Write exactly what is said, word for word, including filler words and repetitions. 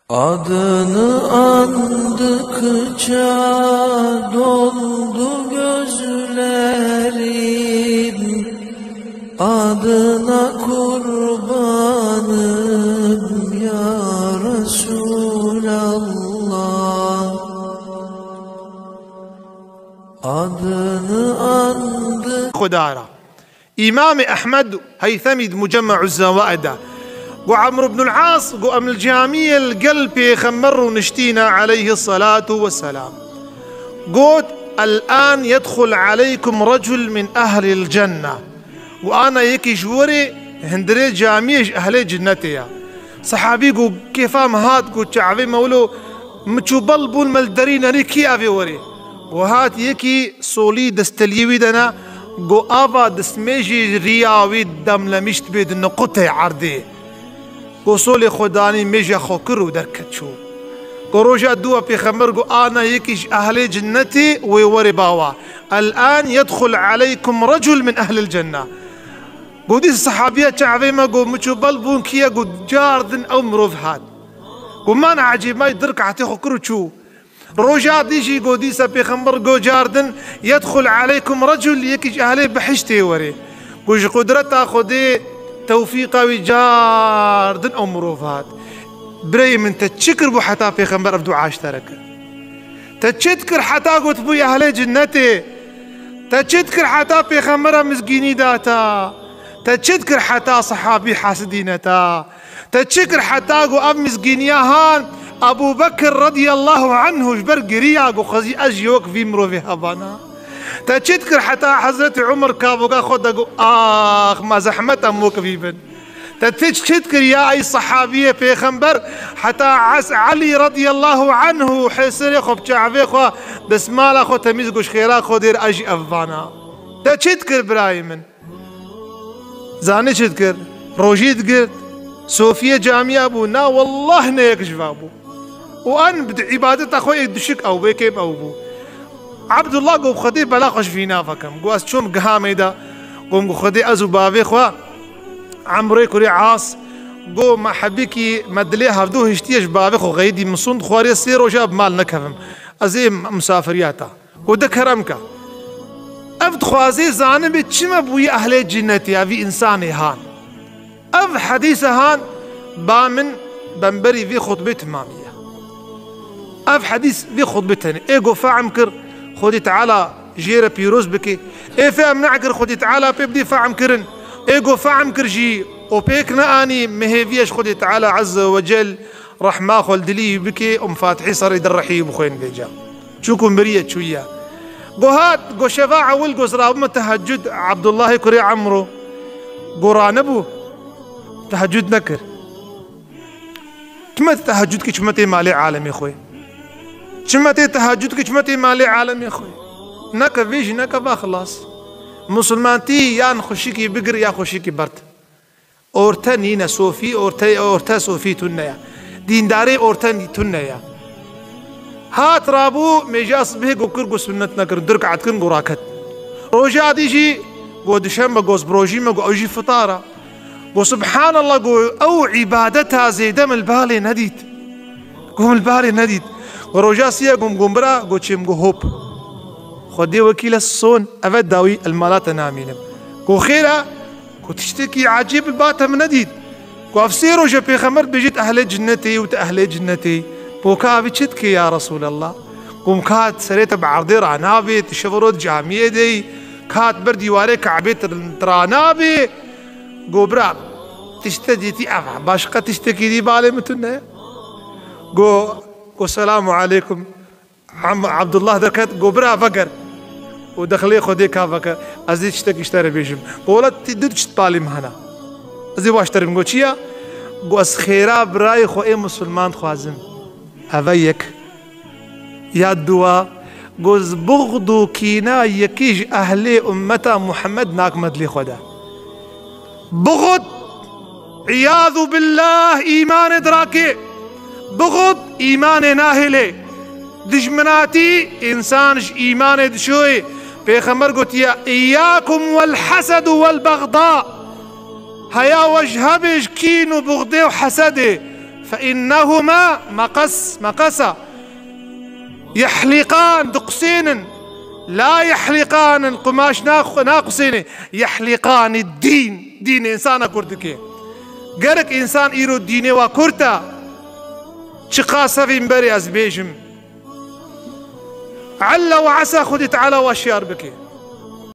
Adını andıkça doldu gözlerim. Adına kurbanım ya Resulallah. Adını andık. Xwedara. Îmamê Ehmed Heythemî di Mucemme'u Zewaid de got, Amr ibn al-As got, em li camiyê li gel Pêxember rûniştîne aleyhi salatu ve selam. Got, "El-an yedxul aleykum recul min ehlil cenne." Got, ana yekî ji werê hundirê camiyê ji ehlê cinnetê ya. Sahabî got, kêfa min hat, got, çavê me wilo miç û bel bûn, me li derî nerî kî avê werê. Got, hat yekî solî desteliyê wî de ne, got, ava dismêjî riya wî demlemiş dibê di niqutê erdê. Got, solê xwe danî, mêja xwe kir û derket çû. Got, roja dû a Pêxember got, ana yekî ji ehlê cinnetê wê werê bawa. El-an yedxul aleykum recul min ehlil cenne. Got, dîsa sahabiya çavê me got, miç û bel bûn kî ye? Got, cardin ew mirov hat. Got, mana ecêb, may di rikatê xwe kir û çû. Roja dî jî got, dîsa Pêxember got, cardin, yedxul aleykum recul, yekî ji ehlê bihiştê werê. Got, ji qudreta Xwedê, tewfîqa wî, cardin ew mirov hat. Birayê min, te çi kir bû heta Pêxember ev dua ji te re kir? Te çi dikir heta got bûyî ehlê cinnetê? Te çi dikir heta Pêxembera mizgînî da te? Te çi dikir heta sahabî hesidîne te? Te çi kir heta ku ev mizgîniya han Ebû Bekir radiyallahu anhu ji ber giriya ku xwezî ez jî wek vî mirovê hebana? Te çi dikir heta Hezretî Umar kaboka xwe de got, ax, ma zehmet em wek vî bin? Te çi çi dikir ya ey sahabiyê Pêxember, heta Ez-, Elî radiyallahu anhu hêsirê xwe bi çavê xwe, desmala xwe temîz got, ji xêra xwe dêr ez jî ev vana? Te çi dikir birayê min? Zanî çi dikir? Rojî digirt, sofiyê camiya bû. Na, wallah ne yek ji va bû. Û an bi îbadeta xwe ê dişik ew bê, kêm ew bû. Abdullah got, Xwedê bela xwe ji vî nava kim. Got, ez çûm gihamê de, got, got, Xwedê ez û bavê xwe, Amrê kurê As, got, me hebikî me dilê hevdu hiştiye ji bavê xwe xeyidî, min sond xwariye sê roja bi mal nekevim. Ez ê misafiriya te. Got, de kerem ke. Ev dixwazê zanibe çima bûyî ehlê cinnetê, ev însanê han. Ev hedîse han ba min bemberî vê xutbê timamî ye. Ev hedîs vê xutbê tenê. Ê got fehm kir, Xwedî Teala jê re pîroz bike. Ê fehm nekir, Xwedî Teala pê bidî fehm kirin. Ê got fehm kir jî û pêk neanî, mihêviye ji Xwedî Teala Azze ve Cel rehma xwe li dilî wî bike û Fatihî serê di rehî wî bixwên vêca. Çunku miriye çûye. Go hat, go şeva ewil go zirabime teheccud Abdullahê kurê Emro. Go ranebû. Teheccud nekir. Çima tê teheccud kî, çima tê malê alemê xwe? Çima tê teheccud kî, çima tê malê alemê xwe? Neke vê jî neke va xilas. Musulmantî yan xweşikî bigir ya xweşikî berd. Orte nîne sofî, orte, orte sofî tune ya. Dîndarê orte nî tune ya. Hat rabû, mêja sibê go kir, go sunnet nekir, du rekaet kirin, go raket. Roja dî jî, go dişembe, go bi rojî me, go ew jî fitar a. Go subhanallah, go ew îbadeta zêde min li balê nedît. Go min li balê nedît. Go roja siye, go min, go bira, go çêm, go hop. Xwedê wekîl e, son, eve dawî el mala te namînim. Go xêr e, Ku tiştekî ecêb li ba te min nedît. Ku ev sê roj e pêxember dibêjit ehlê cinnetê û tu ehlê cinnetê. Poka vî çi dike ya Resûlallah? Ku min kat serê te bi erdê ranabê, tu şev û roj camiyê de yî, kat ber dîwarê Kabê tu, tu ranabê. Go bira, tişte dîtî ev e. Başqa tiştekî dî balê min tune. Go, go selamu aleykum. Am-, Abdullah derket, go bira veger. Û dexilê Xwedê ka veger. Ez ê tiştek ji te re bêjim. Go wela tê du tişt balê min hene. Ez ê waş te re bim. Go çi ya? Go ez xêra birayê xwe ê musulman dixwazim. Eve yek. Ya dua, go ez buxd û kîna yekî ji ehlê ummeta Muhammed nakme dilê xwe de. Buxd, îyadu billah, îmanê dirake. Buxd, îmanê nahêle. Dijminatî, însan ji îmanê dişoyê. Pêxember gotiye, "Îyyakum wel hesed û wel bexda." Heya we ji hebê ji kîn û buxdê û hesedê. فإنهما مقص مقصا يحلقان، diqusênin. لا يحلقان، qumaş nax-, naqusêne. يحلقان الدين، dîn însana kurt dike. Gerek însan îro dînê wa kurt e. Çiqas evîn berê ez bêjim. عل وعسى Xwedê Teala wa şiyar bike.